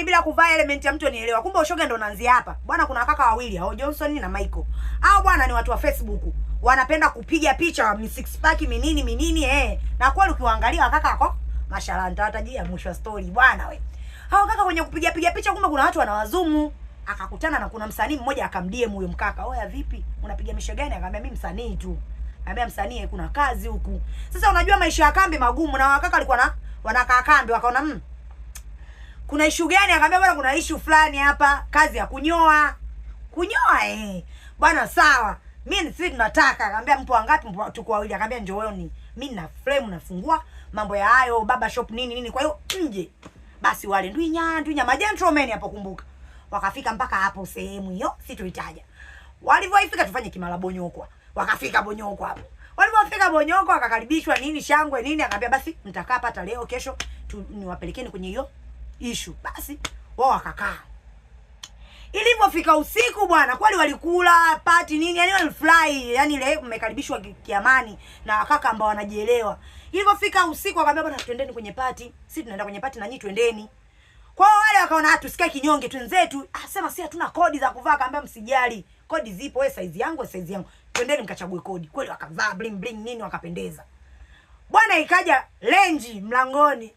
Bila kuvaa element ya mtu anielewa. Kumbe ushoga ndo unaanzia hapa. Bwana, kuna kaka wawili hao, Johnson na Michael. Hao bwana ni watu wa Facebook. Wanapenda kupiga picha mi six pack minini minini eh. Na kweli ukiwaangalia wakaka wako mashallah, nitawatajia mwisho wa story bwana we. Hao kaka kwenye kupiga piga picha, kumbe kuna watu wanawazumu. Akakutana na kuna msanii mmoja akamdm huyo mkaka. "Oya vipi? Unapiga misho gani?" Akamwambia mimi msanii tu. Akamwambia msanii kuna kazi huku. Sasa unajua maisha ya kambi magumu, na wakaka walikuwa na wanakaa kambi, wakaona kuna issue gani? Akamwambia bwana kuna issue fulani hapa, kazi ya kunyoa. Kunyoa eh. Bwana sawa. Mimi sisi tunataka. Akamwambia mpo wangapi? Mpo tuko wawili. Akamwambia njooni. Mimi na frame nafungua mambo ya hayo baba shop nini nini. Kwa hiyo nje. Basi wale ndwinya ndwinya ma gentlemen hapo, kumbuka. Wakafika mpaka hapo sehemu hiyo, situitaja. Walivyoifika tufanye kimala Bonyokwa. Wakafika Bonyokwa hapo. Walipofika Bonyokwa wakakaribishwa nini shangwe nini, akamwambia basi mtakaa hapa leo kesho niwapelekeni kwenye hiyo issue. Basi wao wakakaa. Ilipofika usiku bwana, kweli walikula party nini, yani walifurahi, yani ile mmekaribishwa kiamani na wakaka ambao wanajielewa. Ilipofika usiku akamwambia bwana, twendeni kwenye party, sisi tunaenda kwenye party na nyinyi twendeni. Kwa hiyo wale wakaona tusikae kinyonge, twenzetu. Asema si hatuna kodi za kuvaa, akamwambia msijali, kodi zipo, wewe size yangu, wewe size yangu. Twendeni mkachague kodi. Kweli wakavaa bling bling nini, wakapendeza. Bwana ikaja lenji mlangoni.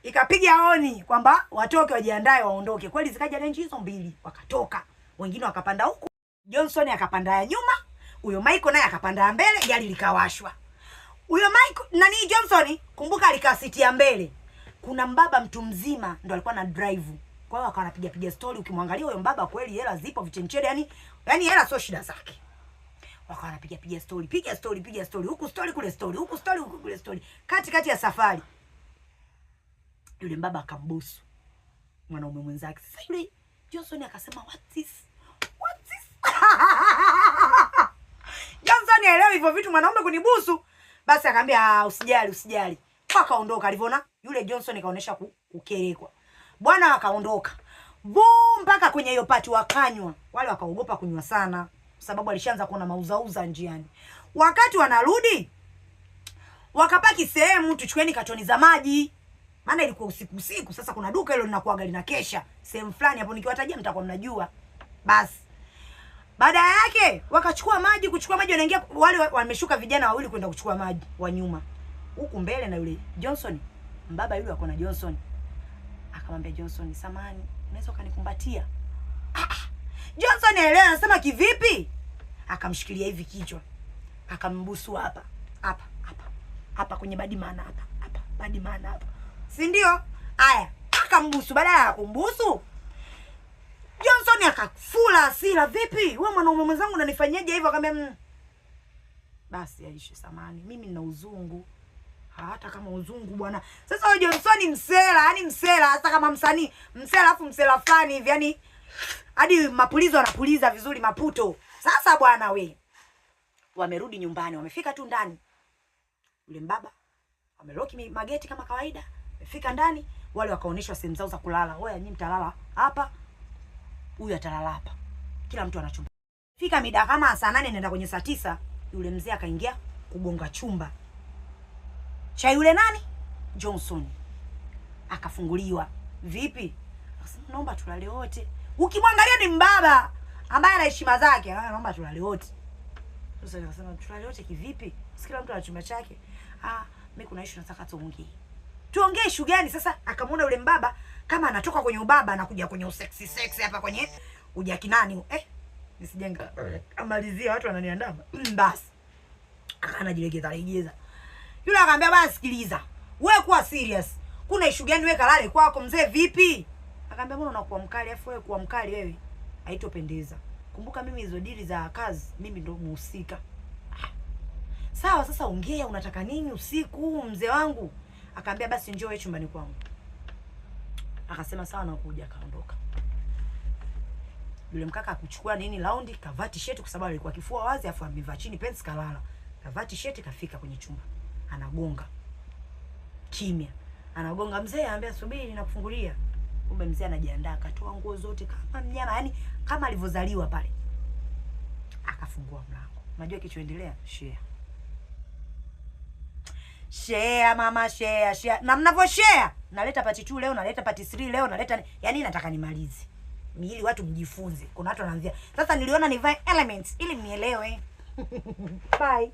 Ikapiga honi kwamba watoke wajiandae waondoke. Kweli zikaja renji hizo mbili, wakatoka. Wengine wakapanda huku, Johnson akapanda ya nyuma, huyo Michael naye akapanda ya mbele, gari likawashwa. Huyo Michael nani Johnson, kumbuka alikaa siti ya mbele. Kuna mbaba mtu mzima ndo alikuwa na drive. Kwa hiyo akawa anapiga piga story, ukimwangalia huyo mbaba kweli hela zipo vichenchele, yani hela sio shida zake. Wakawa wanapiga piga story, piga story, piga story, huku story kule story, huku story huku kule story. Kati kati ya safari yule mbaba akambusu mwanaume mwenzake. Sasa yule Johnson akasema what is what is Johnson haelewi hivyo vitu, mwanaume kunibusu. Basi akamwambia usijali usijali. Akaondoka. Alivyoona yule Johnson kaonesha kukerekwa. Bwana akaondoka. Boom, mpaka kwenye hiyo party wakanywa. Wale wakaogopa kunywa sana sababu alishaanza kuona mauzauza njiani. Wakati wanarudi wakapaki sehemu, tuchukueni katoni za maji. Maana ilikuwa usiku usiku. Sasa kuna duka hilo linakuwa lina kesha sehemu fulani hapo, nikiwatajia mtakuwa mnajua. Basi baada yake wakachukua maji, kuchukua maji wanaingia wale wameshuka vijana wawili kwenda kuchukua maji wa nyuma. Huku mbele na yule Johnson, mbaba yule wako na Johnson. Akamwambia Johnson, samani, unaweza ukanikumbatia? Johnson elewa, anasema kivipi? Akamshikilia hivi kichwa. Akambusu hapa, hapa, hapa. Hapa kwenye badimana hapa, hapa, badimana hapa. Si ndio? Aya, akambusu. Badala ya kumbusu Johnson akafula hasira, vipi? Wewe mwanaume mwenzangu unanifanyaje hivyo? Akamwambia basi Aisha, samani, mimi nina uzungu. Hata kama uzungu bwana. Sasa huyo Johnson msela, yani msela hasa kama msanii, msela afu msela fulani hivi, yani hadi mapulizo anapuliza vizuri maputo. Sasa bwana we. Wamerudi nyumbani, wamefika tu ndani. Yule mbaba ameloki mageti kama kawaida. Wamefika ndani, wale wakaonyeshwa sehemu zao za kulala. Oya, nyinyi mtalala hapa, huyu atalala hapa. Kila mtu ana chumba. Fika mida kama saa 8 nenda kwenye saa 9, yule mzee akaingia kugonga chumba cha yule nani? Johnson. Akafunguliwa. Vipi? Akasema naomba tulale wote. Ukimwangalia ni mbaba ambaye ana heshima zake. Ah, naomba tulale wote. Sasa akasema tulale wote kivipi? Kila mtu ana chumba chake. Ah, mimi kuna issue nataka tuongee. Tuongee issue gani? Sasa akamwona yule mbaba kama anatoka kwenye ubaba anakuja kwenye usexy sexy hapa kwenye ujakinani. Nisijenga amalizia watu wananiandama. Basi. Akaanajilegeza legeza. Yule akamwambia basi sikiliza. Wewe kuwa serious. Kuna issue gani wewe kalale kwako mzee vipi? Akamwambia mbona unakuwa mkali, afu wewe kuwa mkali wewe haitopendeza. Kumbuka mimi hizo dili za kazi mimi ndo muhusika. Sawa, sasa ongea, unataka nini usiku mzee wangu? Akamwambia basi njoo wewe chumbani kwangu. Akasema sawa nakuja, akaondoka. Yule mkaka akuchukua nini laundi, kavaa t-shirt kwa sababu alikuwa kifua wazi, afu amevaa chini pants kalala. Kavaa t-shirt kafika kwenye chumba. Anagonga. Kimya. Anagonga, mzee anambia subiri nakufungulia. Kumbe mzee anajiandaa, akatoa nguo zote kama mnyama, yani kama alivyozaliwa pale. Akafungua mlango. Unajua kilichoendelea? Share. Share mama, share, share. Na mnavyo share, naleta part 2 leo, naleta part 3 leo, naleta, yani nataka nimalize ili watu mjifunze. Kuna watu wanaanzia. Sasa niliona nivae elements ili mnielewe. Bye.